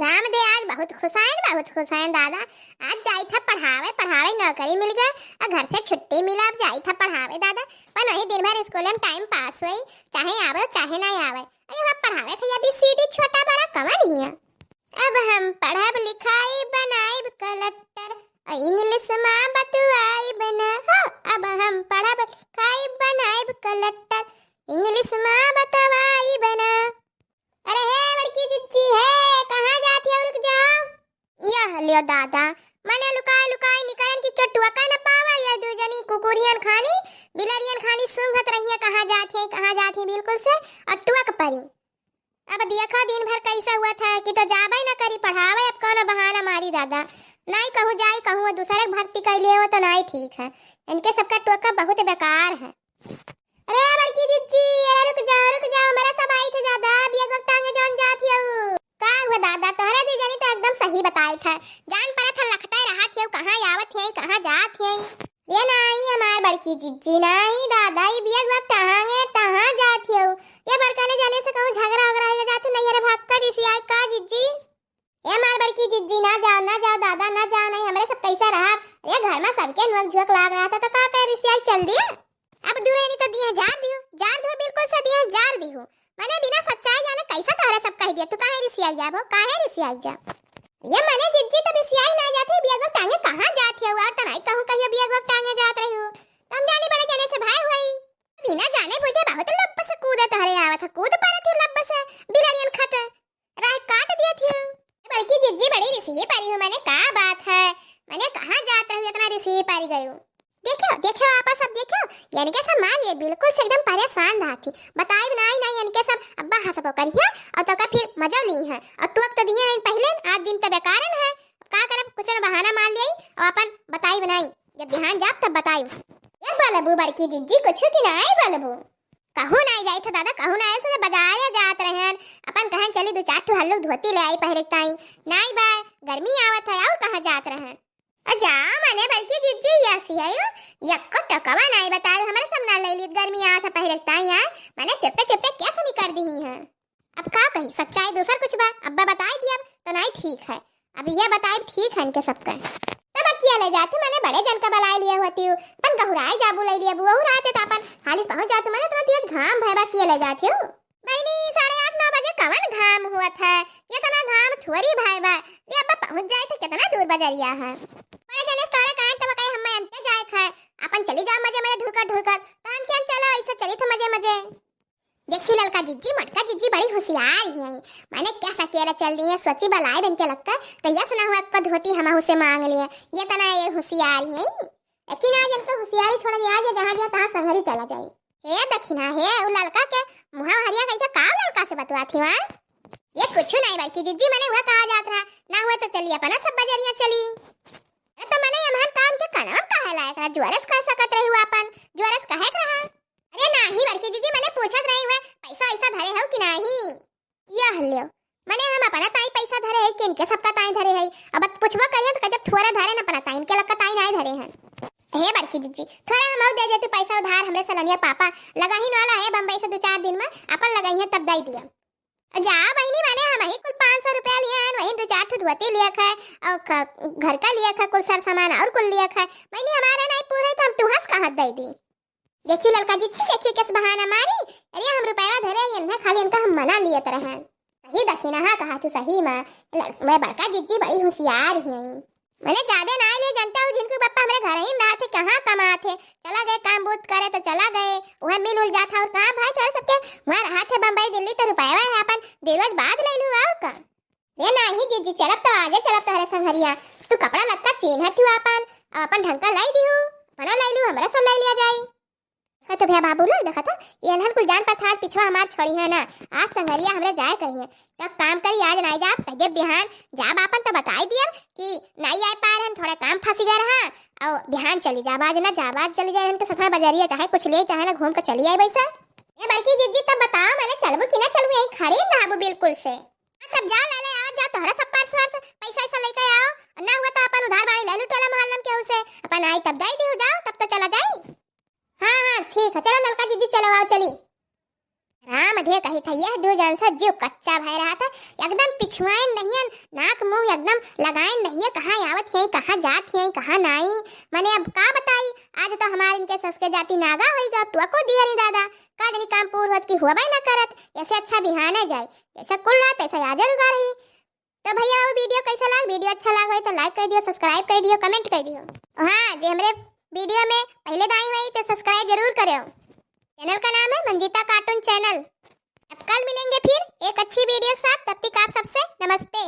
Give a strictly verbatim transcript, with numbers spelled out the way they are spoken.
राम दे आज बहुत खुश आयन, बहुत खुश आयन दादा। आज जाई था पढ़ावे, पढ़ावे नौकरी मिल गए और घर से छुट्टी मिला, अब जाई था पढ़ावे दादा। पर वही दिन भर स्कूल में टाइम पास हुई, चाहे आवे चाहे ना आवे। अरे अब पढ़ावे खैया बी सी डी छोटा बड़ा कवन हिया। अब हम पढ़ब लिखाई बनाइब कलेक्टर, इंग्लिश मा बतुआइब ना हो। अब हम पढ़ब लिखाई बनाइब कलेक्टर, इंग्लिश मा बतुआइब ना। अरे हे बड़की जिज्जी, हे कहाँ जात हो, रुक जाओ। यह लियो दादा, मने लुकाए लुकाए निकरन की क्यों टुअका न पावा, ये दू जनी कुकुरियन खानी, बिलरियन खानी सूंघत रहिए, कहाँ जात है, कहाँ जात है बिल्कुल से, और टुअक परी। अब देखा दिन भर कैसा हुआ था कि तो जाबे न करी पढ़ावे, अब कौन बहाना मारी दादा, नाई कहूँ जाई, कहूँ वो दूसरे के भर्ती कर लिए हो तो नाई ठीक है। इनके सबका टुअका बहुत बेकार है। अरे बड़की जिज्जी, अरे रुक जाओ, रुक जाओ, हमारा सब आई थे दादा, बिया गोप टांगे जौन जात हियो। का हुआ दादा, तोहरे दू जनी तो एकदम सही बताई थे, जान पड़ा था लखते रहत हियो, कहाँ आवत है, कहाँ जात है। ये नाही हमार बड़की जिज्जी, नाही दादा, ई बिया गोप टांगे कहाँ जात हियो। ये बड़का ने जाने से कहूँ झगड़ा वगड़ा हो जात हो, नहीं अरे भाग कर इसी आई का जिज्जी। ए हमार बड़की जिज्जी, ना जाओ, ना जाओ दादा, ना जाओ, नहीं हमरे सब कैसा रहा। अरे घर में सबके नोक झोंक लाग रहा था तो का कर रिसियाई चल दिए। अब दूर नहीं तो दिए जार दियो, जार दियो, बिल्कुल से दिए जार दियो। मने बिना सच्चाई जाने कैसा तोहरा सब कह दिया, तू काहे रिसियाई जाबो, काहे रिसियाई जा। ये मने जिज्जी तब रिसियाई ना जाते, बिया गोप टांगे कहाँ जात हो, और तनाई कहूँ कहियो बिया गोप टांगे जात रही हो, तो हम जानी बड़े जने से भाई हुई। बिना जाने बुझे बहुत लब्ब से कूदे तोहरे आवत है, कूद परत हो लब्ब से, बिलरियन खत। राह काट दिया थी। बड़की जिज्जी बड़ी रिसी पारी हूँ, मने का बात है, मने कहाँ जात रही इतना रिसी पारी गयो। देखियो, देखियो, आपा सब देखियो, इनके सब मान ये बिल्कुल से एकदम परेशान रहा थी। बताई नाई, नाई इनके सब अब्बा हंसबो करी है और तो का फिर मजा ली है और टोक तो दिए हैं पहले, आज दिन तो बेकारन है, का करब, कुछ न बहाना मार लिया और अपन बताई बनाई, जब बिहान जाब तब बताई। ये बोलबू बड़की जिज्जी कुछ कि नाई बोलबू? कहूँ नाई जाई थे दादा, कहूँ नाई से बाजारे जात रहन, अपन कहन चली दो चार ठो हल्लुक धोती ले आई पहिरे ताई। नाई बा, गर्मी आवत है और कहाँ जात रहन। आ जा मने बड़की जिज्जी या सियायो, यक्को टकवा नाई बतायो, हमरे सब ना ले लीत गर्मी आवत है पहिरे ताई आए, मने चुप्पे चुप्पे कैसे निकर दी है। अब का कही, सच्चाई दूसर कुछ बा, अब्बा बताई दिया तो नाई ठीक है। अब ये बताई ठीक है इनके सबका। तब अब किया ले जाते, मने बड़े जन का बलाए लिए होती हूँ, अपन गहुराए जाबू ले लिए बुआ रहते तो अपन हालिस पहुँच जाते, मने इतना तेज घाम भय बा किया ले जाते हो। बहनी, साढ़े आठ नौ बजे कवन घाम हुआ था, इतना घाम थोड़ी भाई बा, ये अब्बा पहुँच जाए थे, कितना दूर बजरिया है। बड़े जने तोरे कहे तब कहे हम अंते जाए खाए, अपन चली जाओ मजे मजे ढुरकत ढुरकत, तो हम क्या चलो ऐसे चली थे मजे मजे। देखियो ललका जिज्जी, मोटका जिज्जी बड़ी होशियार ही है। माने क्या सकेरा चल रही है, सोची बलाए बन के लगता, तो यस ना हुआ को धोती हम से मांग लिए। ये तना ये होशियार ही है। लेकिन आज इनको होशियारी छोड़ दिया, आज जहाँ दिया तहाँ संगरी चला जाए। हे दखिना, हे उ ललका के मुहा हरिया कही तो का ललका से बतुआ थी वहाँ? ये कुछ नहीं बड़की जिज्जी, मने हुआ कहा जात रहा, ना हुआ तो चली अपना सब बजरिया चली। अरे तो मने यमहन काम के कनवा कहे लायक रहा, जुआरस कह सकत रही हुआ अपन, जुआरस कहे के रहा। अरे नाही बड़की जिज्जी, मने पूछत रही हुए, पैसा ऐसा धरे हो कि नाही? यह ल्यो, मने हम अपना ताई पैसा धरे है कि इनके सबका ताई धरे है? अब पूछबो करिए तो जब थोड़ा धरे न अपना ताई, इनके लक्का ताई नाही धरे हैं। हे बड़की जिज्जी, थोड़ा हम दे देती पैसा उधार, हमरे सलोनिया पापा लगा ही वाला है बम्बई से दो चार दिन में, अपन लगाई है तब दे दिया। जा बहिनी, मने हम ही कुल पाँच सौ रुपया लिए हैं, वही दो चार ठो धोती लिया है और ख-, घर का लिया है कुल सर सामान और कुल लिया है। बहिनी हमारे नहीं पूरे तो हम तुहस कहाँ दे दी। देखियो ललका जिज्जी, देखियो किस बहाना मारी। अरे हम रुपया धरे ही ना, खाली इनका हम मना लिए तरह हैं। सही दखिना, हाँ कहा तू सही माँ। लड़-, मैं बड़का जिज्जी बड़ी होशियार ही। मने ज्यादा ना ले जानता हूँ, जिनको पापा हमरे घर ही ना थे, कहाँ कमा थे, चला गए काम बूत करे तो चला गए, वह मिल उल जाता। और कहाँ भाई तेरे सबके वहाँ रहा थे बम्बई दिल्ली तो रुपया है अपन दे रोज बाद ले लूँ और का। रे नाही जिज्जी, चलब तो आजे चलब तोहरे संघरिया। तू कपड़ा लत्ता चीन्हत हूँ अपन, अपन ढंग का लाई दिहू, अपना लाई लू, हमरा सब लाई लिया जाई। देखा तो भैया बाबू लोग, देखा तो ये अनहन कुल जान पर था, पिछवा हमार छोड़ी है ना। आज संघरिया हमरे जाए कही है, तब काम करी, आज नाई जाब, कह दे बिहान जाब आपन तो बताई दिया कि नाई आए पाए रहन, थोड़ा काम फंसी गए रहा, और बिहान चली जाब, आज ना जाब, आज चली जाए रहन तो सफा बजरिया, चाहे कुछ ले, चाहे ना घूम के चली आए वैसा। ए बड़की जिज्जी, तब बताओ, मने चलबू कि ना चलबू, यहीं खड़ी रहबू बिल्कुल से। हाँ, तब जाओ, ले ले आओ, जाओ, तोहरा सब पर्स वर्स, पैसा ऐसा लेके आओ, ना हुआ तो अपन उधार बाड़ी ले लू टोला मोहल्ला में केहू से, अपन आई तब जाई दी हो, जाओ, तब तो चला जाई। हाँ, हाँ, ठीक है, चलो ललका जिज्जी, चलो आओ, चली। राम धे कही था, यह दो जन से जीव कच्चा भय रहा था, एकदम पिछुआइन नहीं है, नाक मुंह एकदम लगाइन नहीं है, कहाँ आवत हैं, कहाँ जात हैं, कहाँ नाई। मने अब का बताई, आज तो हमार इनके ससुर के जाति नागा होइगा, टुअको दिया नहीं दादा, का जनी काम पूर होत की होबे ना करत, ऐसे अच्छा बिहाने जाए, जैसा कुल रहा तैसा याजर उगा रही। तो भैया, वो video कैसा लाग? Video अच्छा लाग होई तो like कर दियो, subscribe कर दियो, comment कर दियो। और हाँ, जे हमरे video में पहले दाई हुई तो subscribe जरूर करें। Channel का नाम है मंजिता cartoon channel। अब कल मिलेंगे फिर एक अच्छी video के साथ, तब तक आप सबसे नमस्ते।